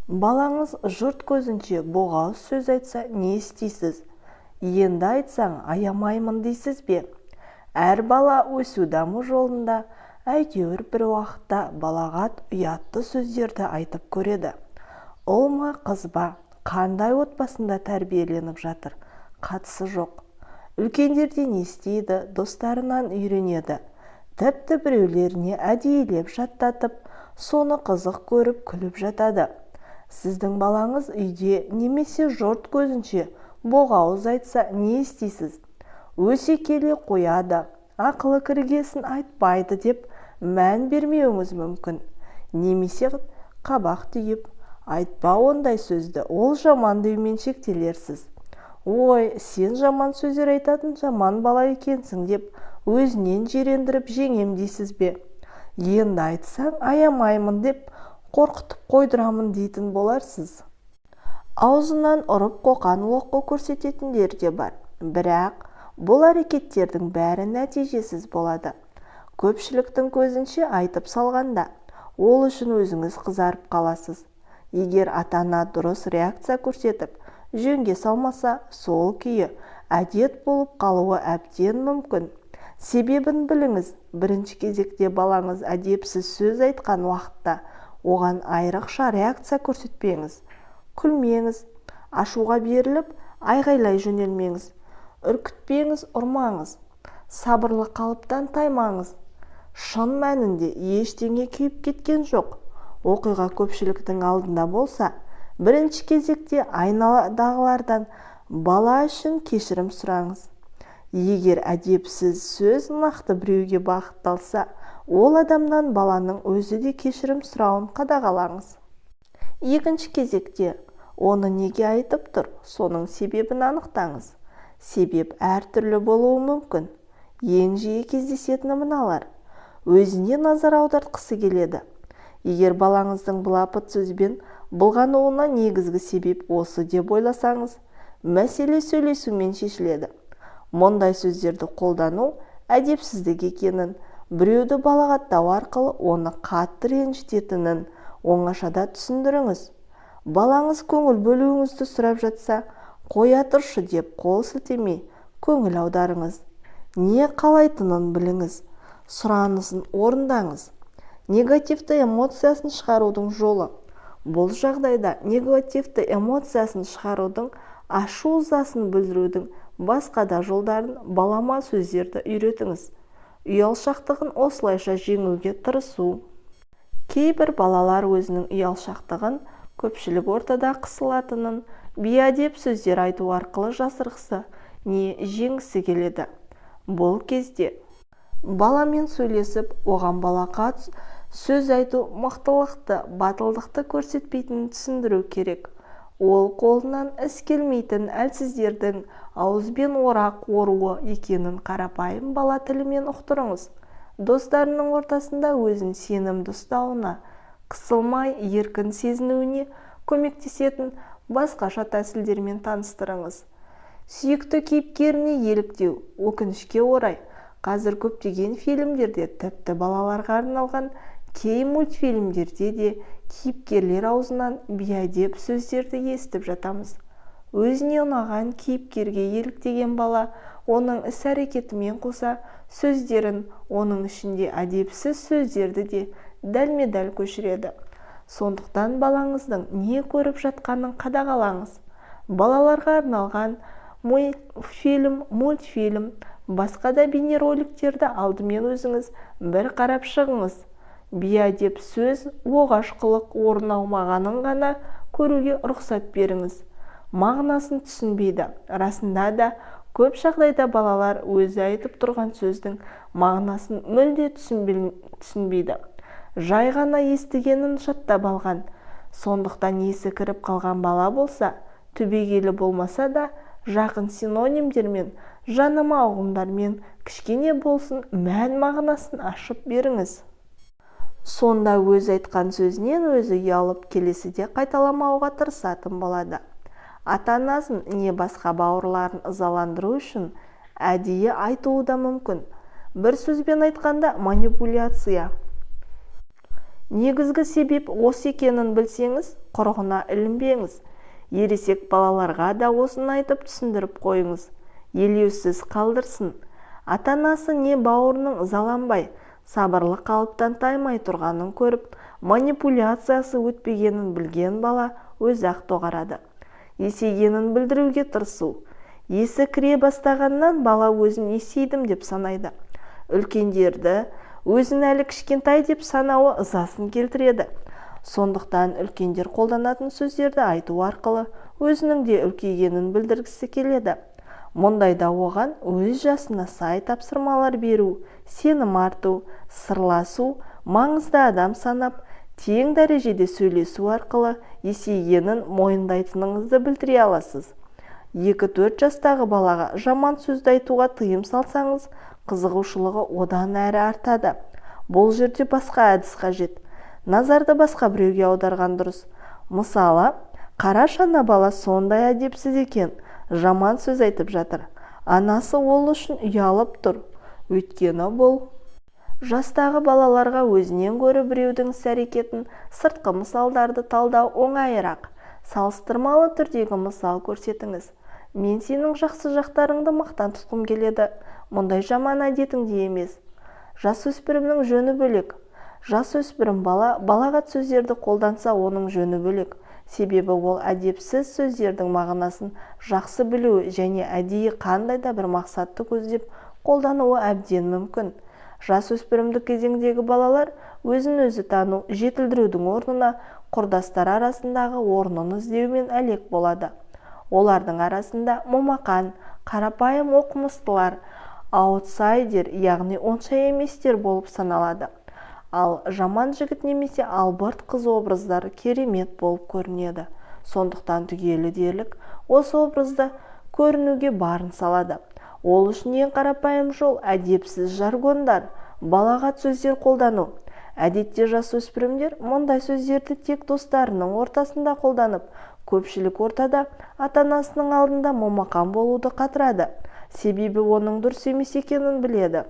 Балаңыз жұрт көзінше боғауыз сөз айтса, не істейсіз? Енді айтсаң, аямаймын дейсіз бе? Әр бала өсу, даму жолында әйтеуір бір уақытта балағат, ұятты сөздерді айтып көреді. Ұл ма, қыз ба, қандай отбасында тәрбиеленіп жатыр, қатысы жоқ. Үлкендерден естиді, достарынан үйренеді, тіпті біреулеріне әдейілеп жаттатып, соны қызық көріп, күліп жатады. Сіздің балаңыз үйде немесе жұрт көзінше боғауыз айтса, не істейсіз? Өсе келе қояды, ақылы кіргесін айтпайды деп мән бермеуіңіз мүмкін немесе қабақ түйіп, айтпа ондай сөзді, ол жаман деумен шектелерсіз. Ой, сен жаман сөздер айтатын жаман бала екенсің деп өзінен жирендіріп жеңем дейсіз бе? Енді айтсаң, аямаймын деп қорқытып қойдырамын дейтін боларсыз. Аузынан ұрып, қоқан-лоққы көрсететіндер де бар. Бірақ бұл әрекеттердің бәрі нәтижесіз болады. Көпшіліктің көзінше айтып салғанда, ол үшін өзіңіз қызарып қаласыз. Егер ата-ана дұрыс реакция көрсетіп, жөнге салмаса, сол күйі әдет болып қалуы әбден мүмкін. Себебін біліңіз. Бірінші кезекте балаңыз әдепсіз сөз айтқан уақытта оған айрықша реакция көрсетпеңіз. Күлмеңіз, ашуға беріліп, айғайлай жөнелмеңіз, үркітпеңіз, ұрмаңыз. Сабырлы қалыптан таймаңыз. Шын мәнінде ештеңе күйіп кеткен жоқ. Оқиға көпшіліктің алдында болса, бірінші кезекте айналадағылардан бала үшін кешірім сұраңыз. Егер әдепсіз сөз нақты біреуге бағытталса, ол адамнан баланың өзі де кешірім сұрауын қадағалаңыз. Екінші кезекте оны неге айтып тұр, соның себебін анықтаңыз. Себеп әртүрлі болуы мүмкін. Ең жиі кездесетіні мыналар: өзіне назар аудартқысы келеді. Егер балаңыздың былапыт сөзбен былғануына негізгі себеп осы деп ойласаңыз, мәселе сөйлесумен шешіледі. Мұндай сөздерді қолдану әдепсіздік екенін, біреуді балағаттау арқылы оны қатты ренжітетінін оңашада түсіндіріңіз. Балаңыз көңіл бөлуіңізді сұрап жатса, қоя тұршы деп қол сілтемей, көңіл аударыңыз. Не қалайтынын біліңіз, сұранысын орындаңыз. Негативті эмоциясын шығарудың жолы. Бұл жағдайда негативті эмоциясын шығарудың, ашу ызасын білдірудің басқа да жолдарын, балама сөздерді үйретіңіз. Ұялшақтығын осылайша жеңуге тырысу. Кейбір балалар өзінің ұялшақтығын, көпшілік ортада қысылатынын бейәдеп сөздер айту арқылы жасырғысы не жеңгісі келеді. Бұл кезде баламен сөйлесіп, оған балағат сөз айту мықтылықты, батылдықты көрсетпейтінін түсіндіру керек. Ол қолынан іс келмейтін әлсіздердің ауызбен орақ оруы екенін қарапайым бала тілімен ұқтырыңыз. Достарының ортасында өзін сенімді ұстауына, қысылмай, еркін сезінуіне көмектесетін басқаша тәсілдермен таныстырыңыз. Сүйікті кейіпкеріне еліктеу. Өкінішке орай, қазір көптеген фильмдерде, тіпті балаларға арналған кей мультфильмдерде де кейіпкерлер аузынан бейәдеп сөздерді естіп жатамыз. Өзіне ұнаған кейіпкерге еліктеген бала оның іс-әрекетімен қоса сөздерін, оның ішінде әдепсіз сөздерді де дәлме-дәл көшіреді. Сондықтан балаңыздың не көріп жатқанын қадағалаңыз. Балаларға арналған фильм, мультфильм, басқа да бейнероликтерді алдымен өзіңіз бір қарап шығыңыз. Бейәдеп сөз, оғаш қылық орын алмағанын ғана көруге рұқсат беріңіз. Мағынасын түсінбейді. Расында да, көп жағдайда балалар өзі айтып тұрған сөздің мағынасын мүлде түсінбейді, жай ғана естігенін жаттап алған. Сондықтан есі кіріп қалған бала болса, түбегейлі болмаса да, жақын синонимдермен, жанама ұғымдармен кішкене болсын мән мағынасын ашып беріңіз. Сонда өз айтқан сөзінен өзі ұялып, келесіде қайталамауға тырысатын болады. Ата-анасын не басқа бауырларын ызаландыру үшін әдейі айтуы да мүмкін. Бір сөзбен айтқанда, манипуляция. Негізгі себеп осы екенін білсеңіз, құрығына ілінбеңіз. Ересек балаларға да осыны айтып түсіндіріп қойыңыз. Елеусіз қалдырсын. Ата-анасы не бауырының ызаланбай, сабырлы қалыптан таймай тұрғанын көріп, манипуляциясы өтпегенін білген бала өзі-ақ доғарады. Есейгенін білдіруге тырысу. Есі кіре бастағаннан бала өзін есейдім деп санайды. Үлкендерді өзін әлі кішкентай деп санауы ызасын келтіреді. Сондықтан үлкендер қолданатын сөздерді айту арқылы өзінің де үлкейгенін білдіргісі келеді. Мұндайда оған өз жасына сай тапсырмалар беру, сенім арту, сырласу, маңызды адам санап, тең дәрежеде сөйлесу арқылы есейгенін мойындайтыныңызды білдіре аласыз. 2-4 жастағы балаға жаман сөзді айтуға тыйым салсаңыз, қызығушылығы одан әрі артады. Бұл жерде басқа әдіс қажет. Назарды басқа біреуге аударған дұрыс. Мысалы, қарашы, ана бала сондай әдепсіз екен, жаман сөз айтып жатыр. Анасы ол үшін ұялып тұр. Өйткені бұл жастағы балаларға өзінен гөрі біреудің іс-әрекетін, сыртқы мысалдарды талдау оңайырақ. Салыстырмалы түрдегі мысал көрсетіңіз. Мен сенің жақсы жақтарыңды мақтан тұтқым келеді. Мұндай жаман әдетіңде емес. Жасөспірімнің жөні бөлек. Жасөспірім бала балағат сөздерді қолданса, оның жөні бөлек. Себебі ол әдепсіз сөздердің мағынасын жақсы білуі және әдейі қандай да бір мақсатты көздеп қолдануы әбден мүмкін. Жасөспірімдік кезеңдегі балалар өзін-өзі тану, жетілдірудің орнына құрдастары арасындағы орнын іздеумен әлек болады. Олардың арасында момақан, қарапайым оқымыстылар, аутсайдер, яғни онша еместер болып саналады. Ал жаман жігіт немесе албырт қыз образдары керемет болып көрінеді. Сондықтан түгелі дерлік осы образда көрінуге барын салады. Ол үшін ең қарапайым жол – әдепсіз жаргондар, балағат сөздер қолдану. Әдетте жасөспірімдер мұндай сөздерді тек достарының ортасында қолданып, көпшілік ортада, ата-анасының алдында момақан болуды қатырады. Себебі оның дұрыс емес екенін біледі.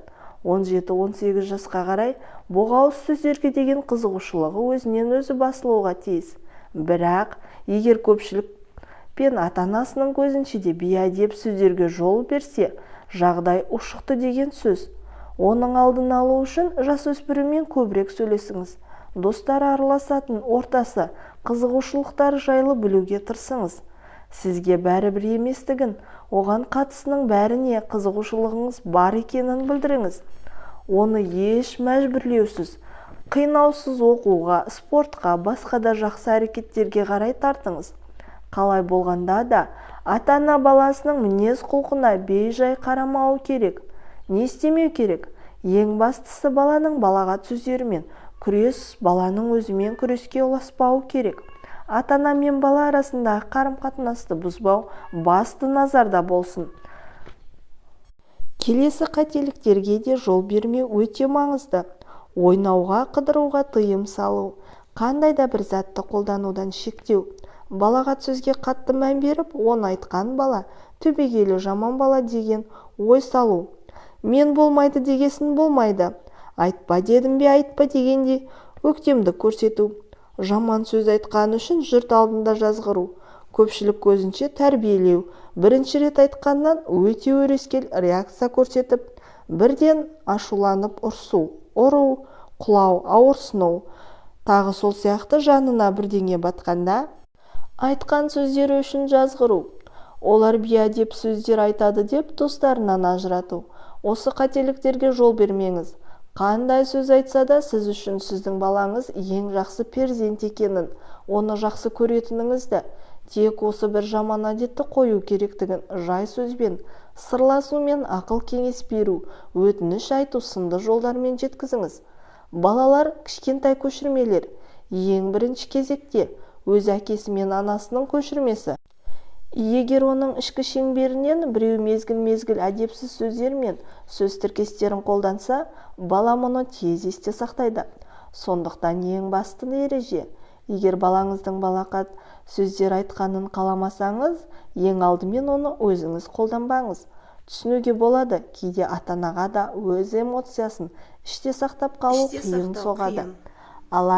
17-18 жасқа қарай боғауыз сөздерге деген қызығушылығы өзінен өзі басылуға тиіс. Бірақ егер көпшілік пен ата-анасының көзінше де бейәдеп сөздерге жол берсе, жағдай ушықты деген сөз. Оның алдын алу үшін жасөспіріммен көбірек сөйлесіңіз. Достары араласатын ортасы, қызығушылықтары жайлы білуге тырысыңыз. Сізге бәрібір еместігін, оған қатысының бәріне қызығушылығыңыз бар екенін білдіріңіз. Оны еш мәжбүрлеусіз, қинаусыз оқуға, спортқа, басқа да жақсы әрекеттерге қарай тартыңыз. Қалай болғанда да ата-ана баласының мінез-құлқына бей-жай қарамауы керек. Не істемеу керек? Ең бастысы, баланың балағат сөздерімен күрес баланың өзімен күреске ұласпауы керек. Ата-ана мен бала арасындағы қарым-қатынасты бұзбау басты назарда болсын. Келесі қателіктерге де жол бермеу өте маңызды: ойнауға, қыдыруға тыйым салу, қандай да бір затты қолданудан шектеу, балағат сөзге қатты мән беріп, оны айтқан бала түбегейлі жаман бала деген ой салу, мен болмайды дегесін болмайды, айтпа дедім бе, айтпа дегендей өктемдік көрсету, жаман сөз айтқаны үшін жұрт алдында жазғыру, көпшілік көзінше тәрбиелеу, бірінші рет айтқаннан өте өрескел реакция көрсетіп, бірден ашуланып ұрсу, ұру, құлау, ауырсыну, тағы сол сияқты жанына бірдеңе батқанда айтқан сөздері үшін жазғыру, олар бейәдеп сөздер айтады деп достарынан ажырату. Осы қателіктерге жол бермеңіз. Қандай сөз айтса да, сіз үшін сіздің балаңыз ең жақсы перзент екенін, оны жақсы көретініңізді, тек осы бір жаман әдетті қою керектігін жай сөзбен, сырласумен, ақыл кеңес беру, өтініш айту сынды жолдармен жеткізіңіз. Балалар – кішкентай көшірмелер. Ең бірінші кезекте өз әкесі мен анасының көшірмесі. Егер оның ішкі шеңберінен біреу мезгіл-мезгіл әдепсіз сөздер мен сөз тіркестерін қолданса, бала мұны тез есте сақтайды. Сондықтан ең басты ереже: егер балаңыздың балағат сөздер айтқанын қаламасаңыз, ең алдымен оны өзіңіз қолданбаңыз. Түсінуге болады, кейде ата-анаға да өз эмоциясын іште сақтап қалу Іште қиын сақтау соғады. қиын. Алайда